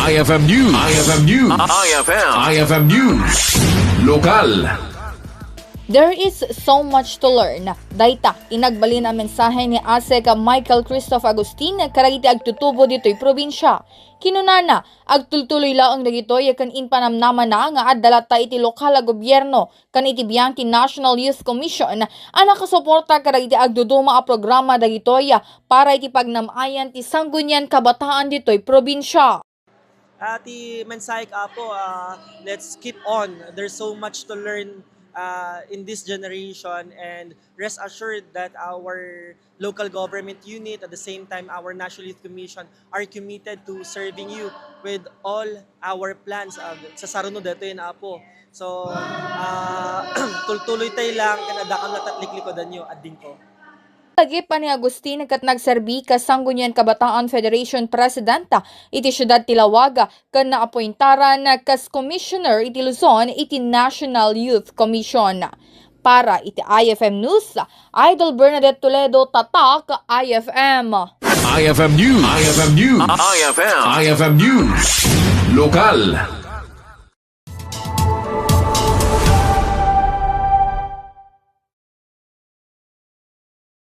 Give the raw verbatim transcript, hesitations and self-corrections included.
I F M News. I F M News. I F M. I F M News. Lokal. There is so much to learn. Dayta ti nagbalin a mensahe ni ASEC Michael Christoph Agustin kadagiti agtutubo ditoy probinsya. Kinunana, agtultuloy laeng dagitoy ken impanamnamana nga adda latta iti lokal a gobierno ken iti biang ti National Youth Commission a nakasuporta kadagiti agduduma a programa dagitoy para iti pagnam-ayan ti sanggunian kabataan ditoy probinsya. Ah, ti mensahe ko, Apo, ah, let's keep on. There's so much to learn, ah, in this generation, and rest assured that our local government unit, at the same time, our National Youth Commission, are committed to serving you with all our plans. Ah, sasaruno daytoy na, Apo. So, ah, tultuloy tay lang, ken adda kam latta ti liklikudanyo, adingko. Lagip ni Agustin ket nagserbi kas Sangguniang Kabataan Federation President iti siudad ti Laoag ken naapointaran kas Commissioner iti Luzon iti National Youth Commission. Para iti I F M News, Idol Bernadette Toledo, Tatak I F M. I F M News. I F M News. I F M. I F M News. Lokal.